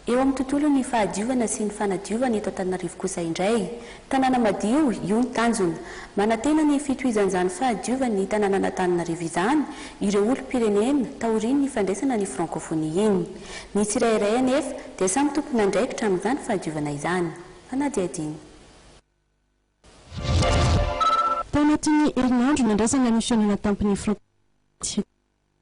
Eo amin'ny tontolon'ny fahadiovana sy ny fanadiovana eto Antananarivo kosa indray, tanàna madio, io ny tanjona. Manantena ny fitohizan'izany fahadiovan'ny tanànan'Antananarivo izany ireo olom-pirenena taorian'ny fandraisana ny Frankôfônia iny. Ny tsirairay anefa dia samy tompon'andraikitra amin'izany fahadiovana izany. Fanadihadiana. Tao anatin'ny herinandro nandraisana ny fihaonana tampon'ny Frankôfônia,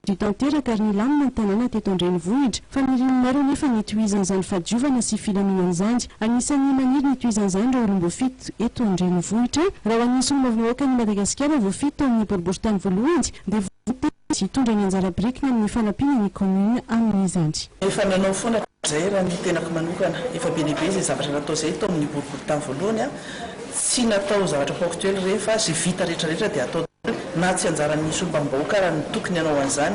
Madio tanteraka ary nilamina ny tanàna teto an-drenivohitra. Fanirian'ny maro anefa ny hitohizan'izany fahadiovana sy filaminana izany. Anisan'ny maniry ny hitohizan'izany ireo olom-boafidy eto an-drenivohitra. Raha ho an'ny solombavambahoakan'i Madagasikara voafidy tao amin'ny boriborintany voalohany dia voatendry hitondra ny anjara birikiny amin'ny fanampiana ny kaominina amin'izany. Efa nanao foana hatrizay raha ny tenako manokana. Efa be dia be izay zavatra natao izay tao amin'ny boriborintany voalohany. Tsy natao zavatra ponctuel ireny fa izay vita rehetra rehetra dia atao daholo na tsy anjaran'ny solombavambahoaka ara no tokony hanao an'izany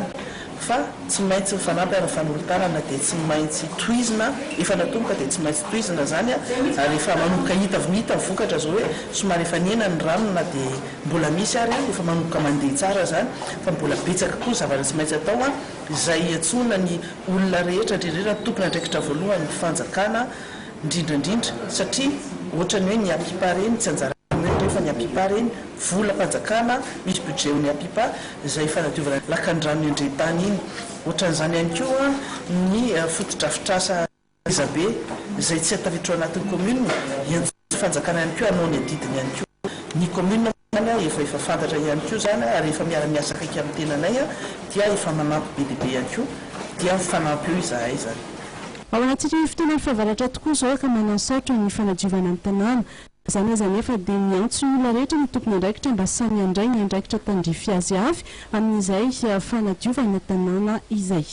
fa tsy maintsy mifanampy ary mifanolo-tanana dia tsy maintsy tohizina, efa natomboka dia tsy maintsy tohizina izany ary efa manomboka hita hita ny vokatra izao hoe somary efa nihena ny rano na dia mbola misy ary efa manomboka mandeha tsara izany fa mbola betsaka koa ny zavatra tsy maintsy atao izay iantsoana ny olona rehetra indrindra indrindra ny tompon'andraikitra voalohany ny fanjakana Indrindra indrindra satria ohatrany hoe ny APIPA reny tsy anjara commune reny fa ny APIPA reny volam-panjakana misy budget ho ny APIPA izay fanadiovana lakan-drano Andriantany iny. Ohatran'izany ihany koa ny fotodrafitrasa ngezabe izay tsy tafiditra ao anatin'ny commune, iantsoan'ny fanjakana ihany koa hanao ny adidiny ihany koa. Ny commune moa izany efa efa fantatra ihany koa izany ary efa miara-miasa akaiky amin'ny tenanay dia efa manampy be dia be ihany koa dia mifanampy eo izahay izany. Ao anatin'ny fotoanan'ny fahavaratra tokoa izao ka mananosarotra ny fanadiovana ny tanàna. Izany aza anefa dia miantso ny olona rehetra ny tompon'andraikitra mba samy handray ny andraikitra tandrify azy avy amin'izay fanadiovana tanàna izay.